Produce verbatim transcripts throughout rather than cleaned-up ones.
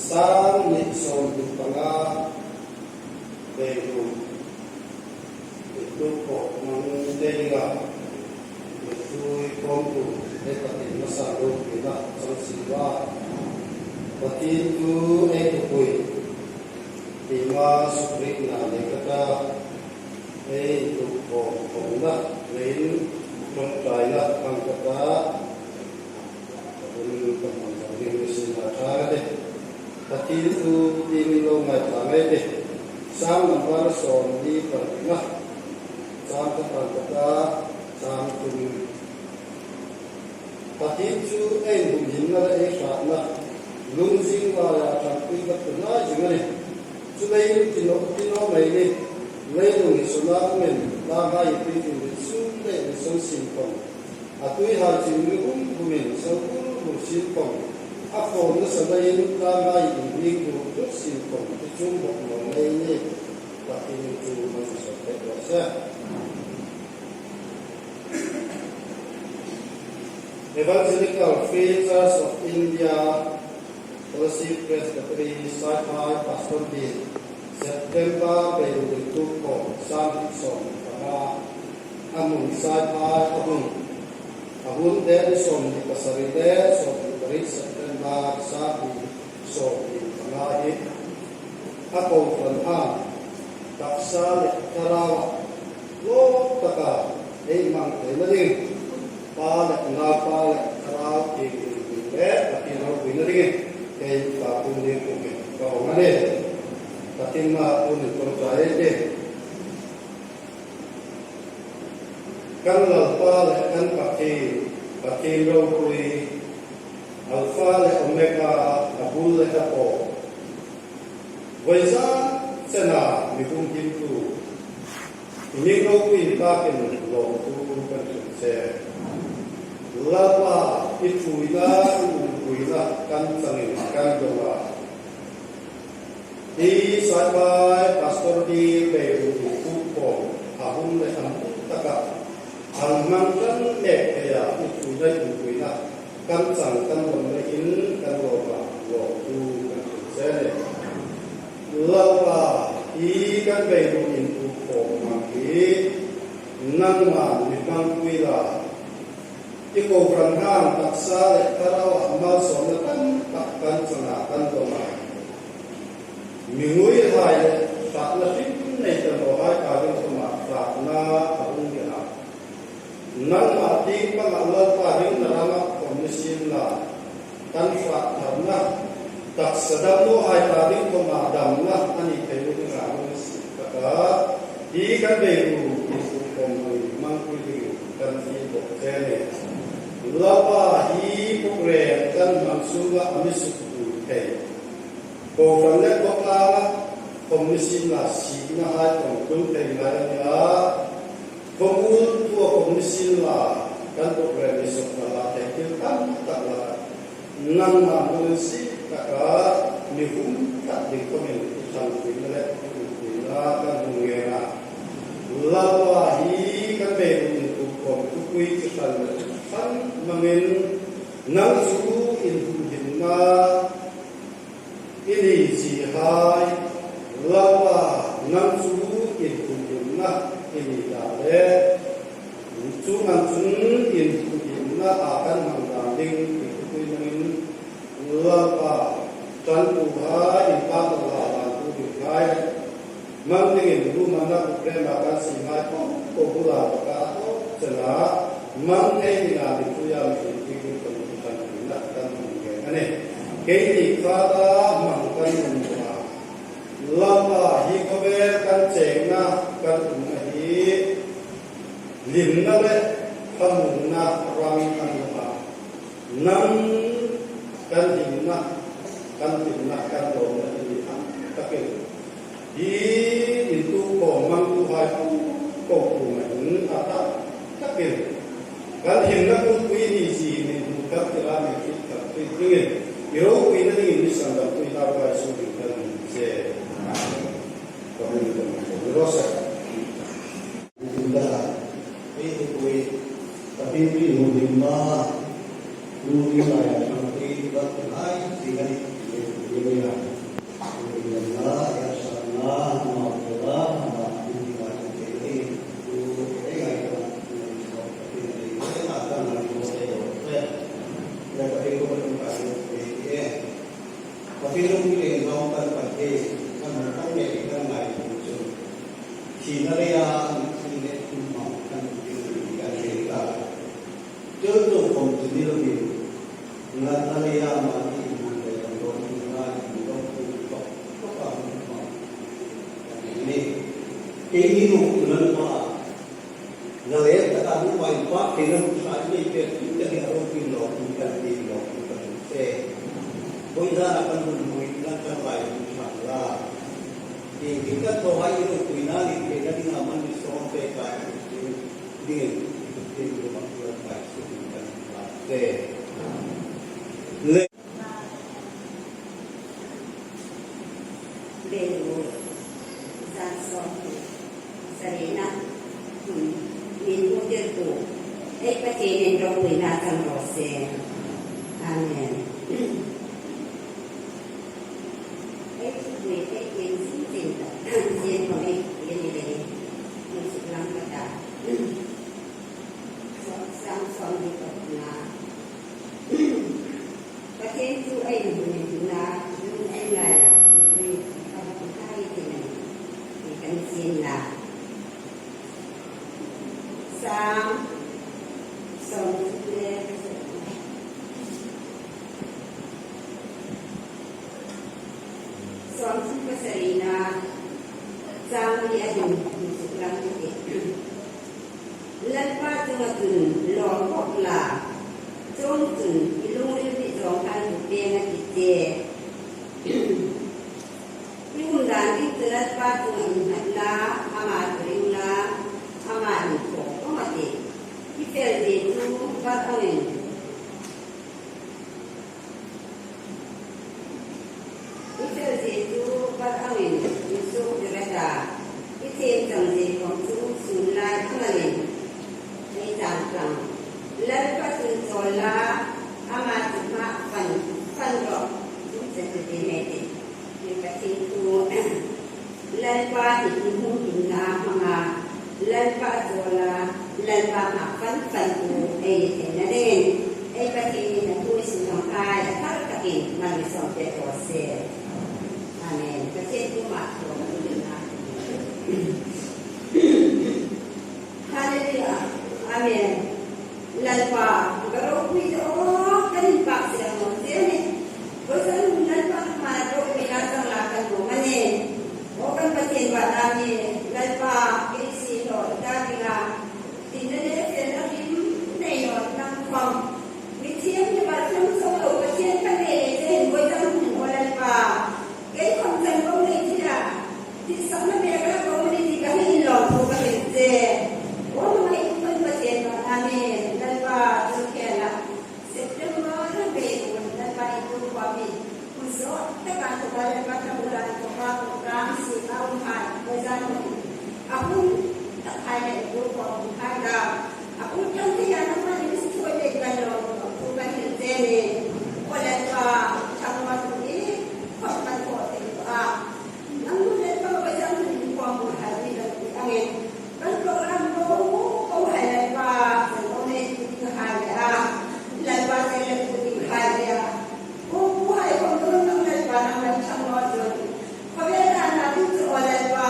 Sâng hni sâwmhni panga, Beidong, Beidong ko mang dei la, Beidong kawmtu, ei Pathien hmasa lo pi la, chang si la. Pathien thu ei thupui, tima sukri na le ka ta, ei thu ko ko la, lein, ṭawngṭai la, kang ka ta. Hun kan hmang zo ding ni sin a ṭha ka tih. Pathien thu ti min lo ngai ta ngai tih. Sâng number sâwmhni paruk na. Sâng ka tan ka ta, sâng thum. Pathien chu ei humhimna le ei hratna, lungzing laia ṭhangpui vat tu hnai zing a nih. Chuleiin ti naw, ti naw mei ni. Leilung hi suna umin, la ngai pi tin ri sum le ri sum sin khom. A tuihai chu mi hum humin, so hur hur sin khom. A khom nasa daiin tlangai inhming hur hur sin khom. Ti chung bawk naw mei ni. Pathien chu man sa pek raw se. Evangelical Free Church of India, Fellowship Presbytery, Saiphai Pastor Bill, September, Beidong, Beidong ko, sâng hni sâwmhni panga. A hmun Saiphai a hung. A hun date ni sâwmhni pasari le sâwmhni pariet September, sâng hni sâwmhni panga hi. A kohran hang, taksa le thlarau, lawm taka ei hmang theina ding. Pa le Naupa le Thlarau Thienghlim hming le Pathien ropuina dingin, kei pa pu ni pu ke, ka hawng a nih. Pathien ma pu ni pu ta ei tih. Kan Lalpa le kan Pathien, Pathien ropui, Alpha le Omega, a bul le a paw. Vawizan chena mi humhimtu, i hming ropui takin lawmthu kan hril che. Lalpa, i ṭhuoina, i umpuina kan changin kan dawng a. I Saiphai Pastor Bill Beidong input khom a hun le a hmun taka hang hmang ṭan mek theia i ṭhuoina, i umpuina kan chang kan dawng leiin kan lawm a, lawmthu kan hril che a nih. Lalpa, hi kan Beidong input khom hmang hi nangman mi hmangpui la. I kohran hang taksa le thlarauah malsawmna tam tak kan changa kan dawng a. Mi nguihai le hratna hrim nei ta nawhai ta ding khoma hratna a hung ni a. Nangma tieng panga Lalpa ringna rama khom ni sien la. Kan hrat tharna, taksa dam nawhai ta ding khoma damna a ni thei lo ding a hung si taka, hi kan Beidong input khom hmangpui dingin kan fiel bawk che a nih. Lalpa, hi program kan hmang sunga a mi suktu thei, kohran le khawtlanga khom ni sien la, siknahai khom tlung thei ngai a nih a. Khawmuol thua khom ni sien la, kan program ni sukna la thei thil tam tak la, nangma hmangin si taka mi hum tak ding khomin i ṭhangpuina le i umpuina kan hung ngen a. Lalpa, hi kan Beidong input khom thupui chi hran le hran hmangin nang chu inhumhimna i ni zie hai, Lalpa, nang chu inhumhimna i ni dan le, chu nang chun inhumhimna a kan hmang dan ding i thupui hmangin, Lalpa, ṭantuhai, inpaktuhai, hmangtu dinghai, hmang dingin rumanna program-a kan siemhai po po bula taka a tawp chena hmang thei dinga mi ṭhuoia mi inpui ding kan ṭanpuina kan hung ngen a nih. Keini khata hmang kan um a. Lalpa, hi khawvel kan chengna kan umna hi hlimna le thlamuongna ram a ni a. Nang kan hlimna, kan hlimna, kan lawmna hi a tam takin, hi input khom hmangtuhai po po kuoma hin a tam takin, kan hlimna pumpui ni zie min hmu thar tirah min hriet thar thei dingin, i ropuina dingin mi sandamtu Naupa Isu hmingin kan hung che. Ka hung kan hung raw se. Inda, ei thupui, Pathien pi hung hlimna, lungzing laia ṭhangpui vat hai, ti kan, Thina leia, thina le, thina ma, kan thina le, kan le ta. Chul tu khom chu ni lo ni. Ngatna leia, ma ni, ma le, lo ni, ma ni, lo ni, lo ni, lo ni. Kei ni lo, tu nan pa. Nalai taka nu mai pa, kei nan sa ni pe, tu te ni a ro pi lo, tu kan ti lo, tu kan se. Boi da na kan mun mui, na kan lai, tu sa la. Ti, ti kan to hai lo, tu na ni pe, na ni na man ni so pe ka, tu, ti, ti, tu ma, tu kan pa, tu kan pa, se. Le. Beiruol, zan sawm sarina, hun, min hmu tirtu, ei Pathienin ropuina chang raw se. Amen. Ei thupui, ei tiem zing zing ta, zing khom ei tiem ni le, hun suk lang ka ta. Sawm, sawm, sawm ni ko na. Pathien chu ei hmu ni na, lung ei ngai a, ei ka bu ka ei ti na, ei kan sien na. Sam, sawm le, sawm le pasarina, chang li a ding, suk lang ti. Lalpa chunga chun lawm bawk la, chuongchun i lungril hi zawng khan bu peng a ti che. I um dan ding chu Lalpa chunga innghat la, ama chu ring la, ama inthawk rawng a tih. I fel zie chu var angin. I fel zie chu var angin insuoktir a ta, i thiem chang zie khom chu sun lai ang angin ei chang tlang. Lalpa chun chawl la, ama chu hma fan, fan rawh, tum chen chu ti mai ti. Ei Pathien thu. Lalpa hi i hung inna hmanga, Lalpa chawla, Lalpa hma fan fan tu ei ni theina dingin, ei Pathienin a thu i suklang hai a thar takin mal mi sawm pek raw se. Amen. Pathien kuoma thawna tu dingin. Hallelujah. Amen. Lalpa, ka ropui ta aw, kan inpak zel naw che a nih. Vawisun Lalpa hmaa ropuina chang la kan nuom a nih. Aw kan Pathien, vanah mi Lalpa, kei si lo ta ding a. Tina le felna hrim nei naw nang khom. Mi thiemna bar hnam chau lo Pathien kan nei lei che hin vawisun hin aw Lalpa. Kei khom chan ko nei thei a. Ti sakna mek la ko ni ti ka hin lawm thu ka hin che. Aw hmanga i tum kan Pathien vanah mi Lalpa chu khela. September na be ko Lalpa i tu ko mi. Hun sawt taka tu ka Lalpa ta bula ko ka ko ka si ka um hai. Ko zan ko. A hun tak hai le tu ko um hai ka. A hun yang te ya na ma ni si ko le ka lo ko ka hin che ni. Ko Lalpa ta ma tu ni. Ko ka ko te ko a. Nang nun le pa ko zan nun ko mo hai ni la ti angin. Kan program ko ko hai Lalpa, ko ne ti hai a. Lalpa te le ko ti hai a. Ko ko hai ko nun nang Lalpa nang Lalpa mo zon. Ko ve ta na tu ko Lalpa,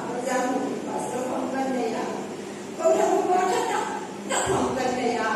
ko zan nun pastor ko kan ne a. Ko ta ko ta ta ko kan ne a.